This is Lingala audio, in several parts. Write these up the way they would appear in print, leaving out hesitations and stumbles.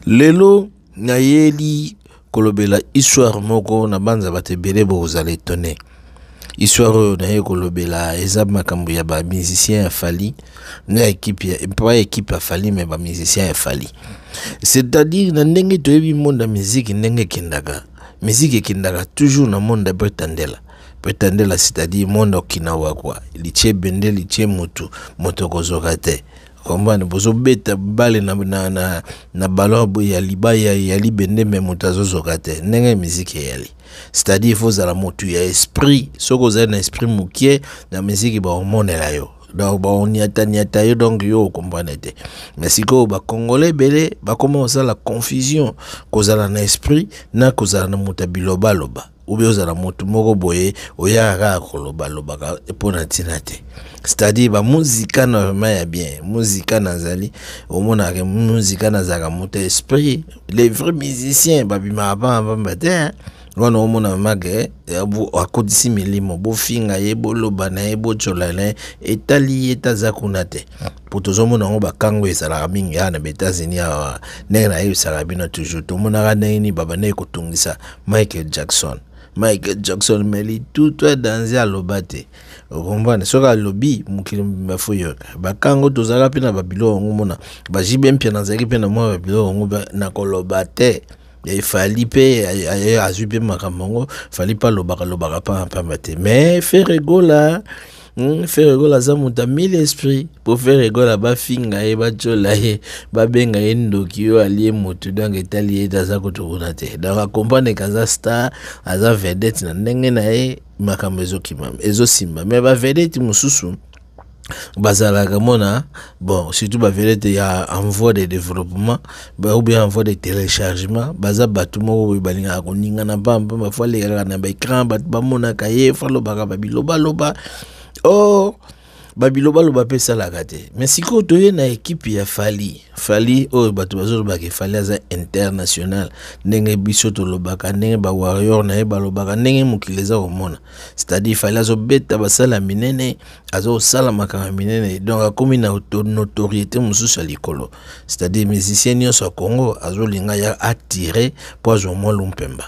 Lelo nayeli kolobela histoire moko na banza bato ebele bokozala etone. Histoire oyo naye kolobela eza makambo ya ba musicien ya Fally na equipe ya pas equipe ya Fally mais ba musicien ya Fally. C'est-à-dire na ndenge toyebi monde ya musique ndenge ekendaka. Musique ekendaka toujours na monde ya Bretandela. Bretandela c'est-à-dire monde Okinawa quoi. Litie bende litie mutu moto kozoka te. Comprendre bozobeta bale na ballon ya libaya ya libende mais moto azozoka te ndenge musique eyali. C'est-à-dire il faut ozala motu ya esprit. Soki ozali na esprit mokie na musique baomonela yo. Donc baoniata-niata yo donc yo okomprendre te. Mais sikoyo ba Congolais ebele bakoma kosala confusion kozala na esprit na kozala na moto ya bilobaloba. Ou bien ozala motu moko boye oyaka kaka kolobalobaka mpona ntina te. C'est-à-dire ba muzika normalement ya bien, muzika nazali omonaka muzika nazalaka moto ya esprit. Les vrais musiciens babimaka pamba pamba te, hein. Wana omona make akotisi milimo, bofinga ye, boloba na ye, botyola na ye, etali ye te, aza kuna te. Po tozomona yango bakango ezalaka mingi awa na ba États-Unis awa, ndenge nayebisaka bino toujours, tomonaka ndenge nini babandaki kotungisa Michael Jackson. Michael Jackson mais litutu ya danze aloba te. Okomprendre soki alobi mokili mobimba fo yoka. Bakango tozalaka mpe na babiloko yango mona ba JB Mpiana nazalaki mpe na mwa babiloko yango na koloba te. Efali mpe azwi mpe makambo yango, Fally mpe alobaka lobaka pamba pamba te. Mais Ferre Gola, Ferre Gola aza moto ya mille esprit. Po Ferre Gola bafinga ye, batyola ye, babenga ye ndoki oyo alie motu, donc etali ye te, aza kutu kuna te. Donc acomprendre ke aza star, aza vedette na ndenge na ye, makambo ezokima ezosimba. Mais ba vedette mosusu bazalaka mona bon, surtout ba vedette ya en voie de développement ou bien en voie de téléchargement, baza bato moko boye balingaka koningana pamba pamba, fo alekaka na baécran, bato bamonaka ye, fo alobaka babilobaloba. Or babilobaloba mpe esalaka te. Mais sikoyo toye na ekipe ya Fally. Fally oyo bato bazolobaka Fally aza international, ndenge biso tolobaka, ndenge bawarrior na ye balobaka, ndenge mokili eza komona. C'est-à-dire Fally azobeta basala minene, azosala makambo minene, donc akomi na notoriété mosusu ya likolo. C'est-à-dire musicien nyonso ya Congo azolinga ya attirer mpo azwa mwa lumpemba.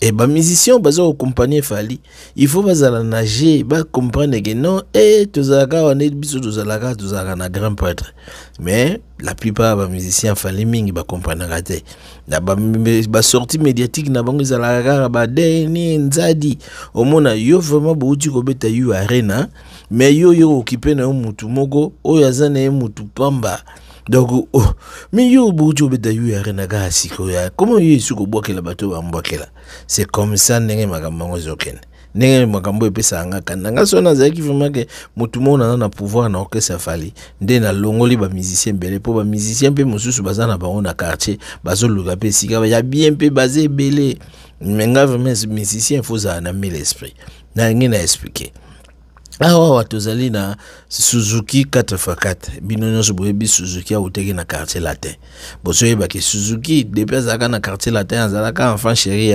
E ba musicien baza koaccompagner Fally, il faut bazala na g bacomprendre ke non, e tozalaka awa nde biso tozalaka na grand prêtre. Mais la plupart ya bamusicien Fally mingi bacomprenaka te. Na basortie médiatique na bango ezalaka kaka badeni nzadi. Omona yo vraiment bouti kobeta U Arena, mais yo okipe na yo mutu moko oyo aza na ye mutu pamba. Donc oh, mais yo bouti kobeta U Arena kaka sikoyo, comment yo esi kobwakela bato oyo bambwakela? C'est comme ça ndenge makambo yango ezokende, ndenge makambo epesaka nga kanda. Nga so nazalaki vraiment ke motu moko naza na pouvoir na orchestre Fally, nde nalongoli bamusicien ebele, mpo bamusicien mpe mosusu baza na bango na quartier, bazoluka mpe esika ya bien mpe baza ebele. Mais nga vraiment musicien faut ozala na mille esprit. Nalingi na expliquer awa awa tozali na Suzuki 4x4. Bino nyonso boyebi Suzuki autaki na Quartier Latin. Bozoyebaki Suzuki depuis azalaka na Quartier Latin, azalaka enfant chéri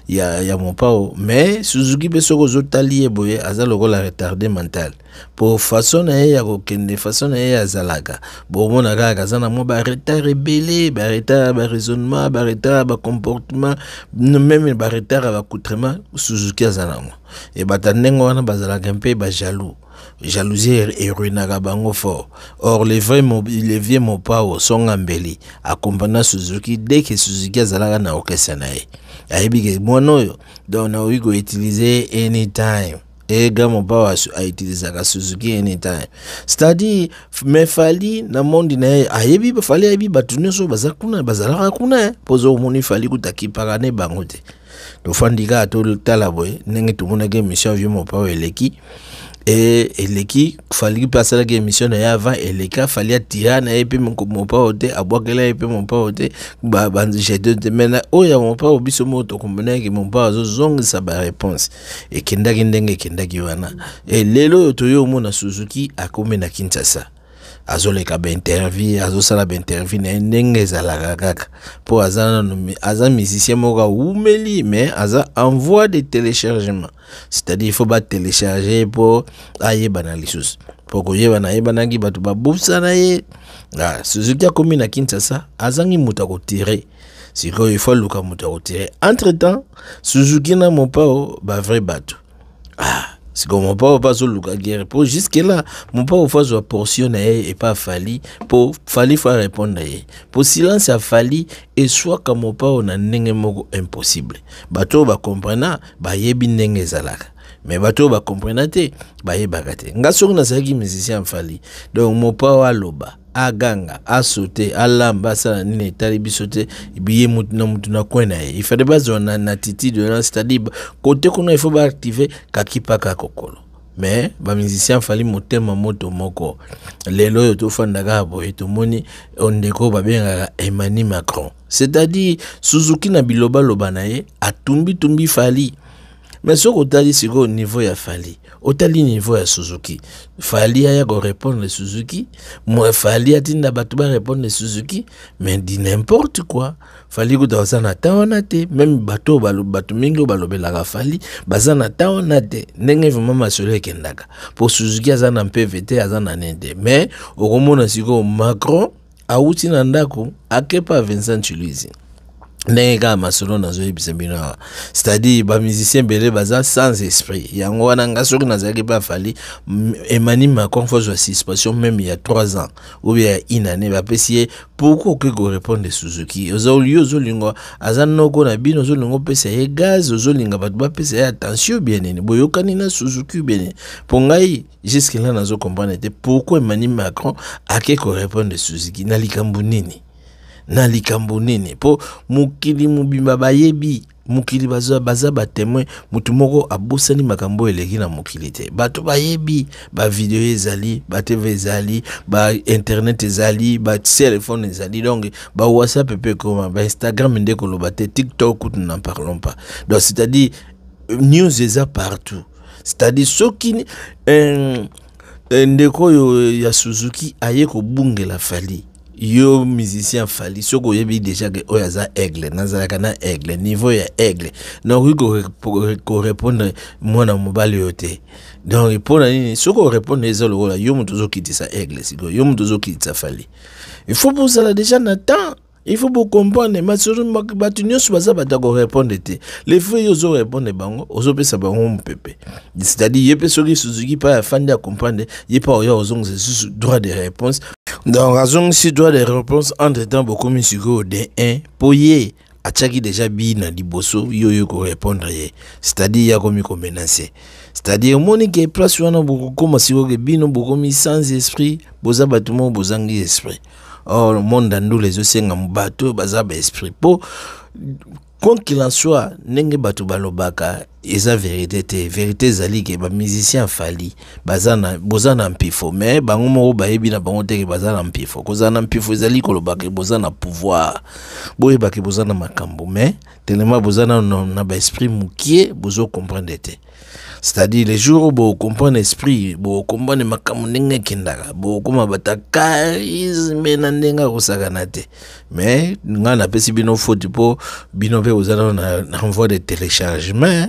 ya Mopao. Mais Suzuki mpe soki ozotali ye boye, aza lokola retardé mental, po façon na ye ya kokende, façon na ye azalaka, bomona kaka aza na mwa baretard ebele, baretard ya baraisonnement, baretard ya bacomportement, même baretard ya baaccoutrement. Suzuki aza nango. E bato ndenge wana bazalaka mpe bajaloux, jalousie eruinaka bango fort. Or le vrai, le vieux Mopao Songa Mbeli akompana Suzuki dès que Suzuki azalaka na orchestre na ye. Ayebi ke mwana oyo donc nakoki koutiliser anytime. E grand Mopao autilisaka Suzuki anytime. C'est-à-dire mais Fally na mondi na ye ayebi Fally, ayebi bato nyonso baza kuna, bazalaka kuna, mpo ozo omoni Fally kuta akipaka ne bango te. Tofandi kaka totala boye ndenge tomonaki émission ya vieux Mopao eleki e eleki. Fally mpe asalaki émission na ye avant eleka. Fally atira na ye mpe Mopao te, abwakela ye mpe Mopao te, banjete te. Mais na oyo ya Mopao, biso moko tokomonaki Mopao azozongisa baréponse, ekendaki ndenge ekendaki wana. E lelo oyo toye omona Suzuki akomi na Kinshasa, azoleka bainterview, azosala bainterview na ye ndenge ezalaka kaka, mpo aza nanu aza musicien moko awumeli, mais aza en voie de téléchargement. C'est-à-dire il faut batélécharge mpo ayebana lisusu, mpo koyebana ayebanaki, bato babosana ye. Ah, Suzuki akomi na Kinshasa, azangi moto akotire. Sikoyo il faut aluka moto akotire. Entre temps, Suzuki na Mopao ba vrai bato. Ah, sikoyo Mopao mpe azoluka guerre mpo jusque là Mopao fo azwa portion na ye epa Fally, mpo Fally fo arépondre ye, mpo silence ya Fally eswaka Mopao na ndenge moko impossible. Bato oyo bakomprena bayebi ndenge ezalaka, mais bato oyo bakomprena te bayebaka te. Nga soki nazalaki musicien ya Fally, donc Mopao aloba, aganga, asote, alamba, asala nini etali biso te, ye mutu na mutu na coin na ye. Il fallait bazwa na attitude wana, c'est-à-dire côté kuna il faut baactive kakipaka kokolo. Mais bamusicien Fally motema moto moko. Lelo oyo tofanda kaka boye, tomoni ndeko babengaka Emmanuel Macron, c'est-à-dire Suzuki na bilobaloba na ye atumbitumbi Fally. Mais soki otali sikoyo niveau ya Fally, otali niveau ya Suzuki, Fally aya korépondre Suzuki, mo Fally atinda bato barépondre Suzuki, mais di n'importe quoi. Fally kuta baza na temps wana te. Même bato bato mingi oyo balobelaka Fally baza na temps wana te. Ndenge vraiment masolo ekendaka, po Suzuki aza na mpeve te, aza na nini te. Mais okomona sikoyo Macron awuti na ndako, akepa Vincent Chiluizi, ndenge kaka masolo nazoyebisa bino awa, c'est-à-dire bamusicien ebele baza sans esprit. Yango wana nga soki nazalaki mpe Fally, Emmanuel Macron fo azwa suspension même ya 3 ans ou bien ya une année bapesi ye. Pourquoi okoki korépondre Suzuki? Yo ozolinga, aza noko na bino, ozolinga opesa ye gaz, ozolinga bato bapesa ye attention, bien nini boyokani na Suzuki, bien nini? Mpo ngai jusque là nazocomprendre te pourquoi Emmanuel Macron ake korépondre Suzuki na likambo nini, na likambo nini, mpo mokili mobimba bayebi, mokili baza batémoin. Motu moko abosani makambo oyo eleki na mokili te. Bato bayebi, bavideo ezali, baTV ezali, bainternet ezali, batelefone ezali, donc bawhatsapp mpe ekoma, bainstagram nde koloba te, TikTok kutu n'en parlons pas. Donc c'est-à-dire news eza partout. C'est-à-dire soki ndeko oyo ya Suzuki aye kobungela Fally, yo musicien Fally, soki oyebi déjà ke oyo aza aigle, nazalaka na aigle, niveau ya aigle, nakoki korépondre mwana mobali oyo te. Donc mpo na nini? Soki orépondre, eza lokola yo moto ozokitisa aigle. Sikoyo yo moto ozokitisa Fally. Il faut bozala déjà na temps, il faut bocomprendre masolo. Bato nyonso baza bato ya korépondre te. Le fois yo ozorépondre bango, ozopesa bango mopepe. C'est-à-dire ye mpe soki Suzuki mpe afandi acomprendre, ye mpe oya ozongisa lisusu droit de réponse. Donc azongisi droit de réponse, entre temps bokomi sikoyo de 1, mpo ye atiaki déjà bi na liboso, yo oyo korépondre ye, c'est-à-dire ye akomi komenacer. C'est-à-dire omoni ke place wana bokokóma sikoyo ke bino bokomi sans esprit, boza bato moko bozangi esprit. Or monde ya ndula ezosenga bato oyo baza baesprit, mpo quoi qu'il en soit, ndenge bato balobaka eza vérité te. Vérité ezali ke bamusicien Fally baza na, boza na mpifo, mais bango moko bayebi na bango te ke baza na mpifo. Kozala na mpifo ezali koloba ke boza na pouvoir, boyeba ke boza na makambo, mais tellement boza na baesprit mokie, bozocomprendre te. C'est-à-dire les jours oyo bocomprendre esprit, bocomprendre makambo ndenge ekendaka, bokóma bato ya charisme na ndenge akosakana te. Mais ngai napesi bino faute, mpo bino mpe boza nano na voie de téléchargement.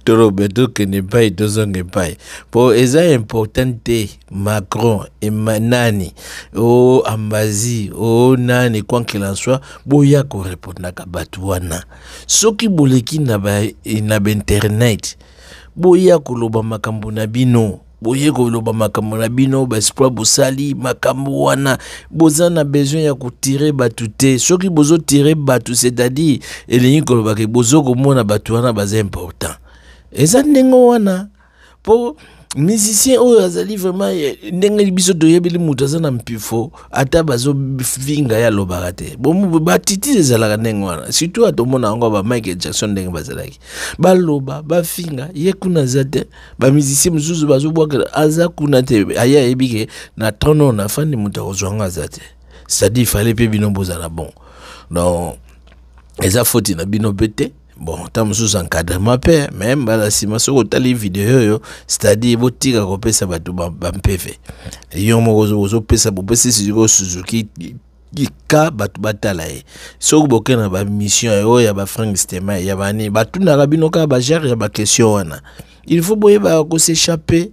Toloba, tokende epai, tozonga epai, mpo eza important te. Macron ema nani, o ambazi o nani, quoi qu'il en soit, boya korépondaka bato wana. Soki boleki na bainternet, boya koloba makambo na bino, boye koloba makambo na bino, baespoir bosali makambo wana, boza na besoin ya kotire bato te. Soki bozotire bato, c'est-à-dire elingi koloba ke bozo komona bato wana baza important. Eza ndenge wana, mpo musicien oyo azali vraiment, ndenge biso toyebeli, moto aza na mpifo, ata bazofinga ye alobaka te. Batiti ezalaka ndenge wana, surtout atomona yango ba Michael Jackson, ndenge bazalaki baloba, bafinga ye, kuna aza te. Bamusicien mosusu bazobwakela, aza kuna te. Aye ayebi ke na trône oyo nafandi, moto akozwa ngo aza te. C'est-à-dire fallait mpe bino bozala bon. Donc eza faute na bino mpe te. Bon, ta mosusu encadrement mpe, mais mbala nsima soki otali video oyo, c'est-à-dire botika kopesa bato bampeve. Yo moko ozopesa, bopesi sikoyo Suzuki ka bato batala ye. Soki boke na bamission oyo ya baFrank Stema ya bani, batunaka bino kaka bagenre ya baquestion wana. Il faut boyebaka kos'échapper.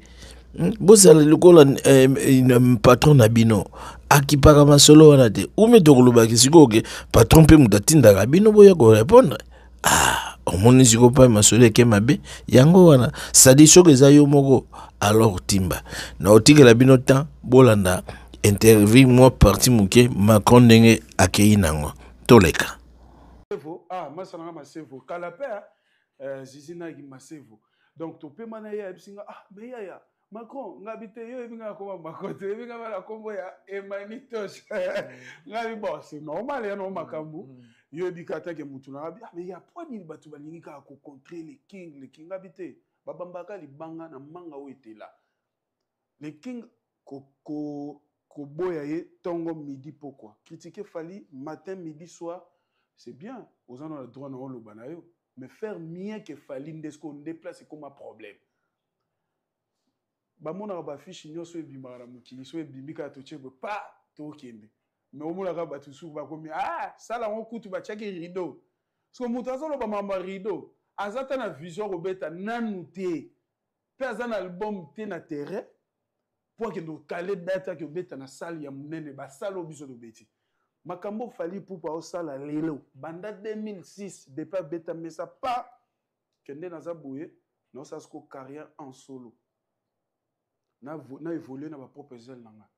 Bozala lokola eh, eh, patron na bino akipaka masolo wana te. Ume tokolobaki sikoyo ke patron mpe moto atindaka bino boya korepondre. Ah, omoni sikoyo mpe masolo eke mabe yango wana. Sadi soki eza yo moko alors timba na otikela bino temps bolanda interview mwa parti moke Macron ndenge akei nango toleka. Ah, masa nanga Masevo kala pe zizi naki Masevo. Donc topema na ye, ayebisi nga: "Ah, mais yaya Macron." Nga bi te, yo oyebi nga nakoma Macron te, oyebi nga bana kombo ya Emani Tosh. Nga bi: "Bon, c'est normal ya no makambo yo oyebi ka take mutu na." Nga bi: "Ah, mais ya po nini bato balingi kaka kocontrer le King, le King?" Nga bi te, babambaka libanga na manga oyo etela le King koboya ye ntongo, midi, pokwa. Critiquer Fally matin, midi, soir, c'est bien, oza na droit na oloba na yo, mais faire mieux que Fally nde sikoyo nde place ekoma problème. Bamonaka bafiche nyonso ebimaka na mokili, so ebimi kaka, totie boye pa tokende. Mais omonaka bato suku bakomi: "Ah, sala yango kutu batiaki rideau." Soki moto azoloba makambo ya rideau, aza ta na vision kobeta nanu te, mpe aza na album te na terrain mpo akende okale date, ake obeta na salle ya monene. Basale oyo biso tobeti, makambo Fally Ipupa osala lelo banda 2006, depuis abeta mesa pa kende, naza boye, naosala siko carrière en solo, na évolue na bapropres ailes na nga.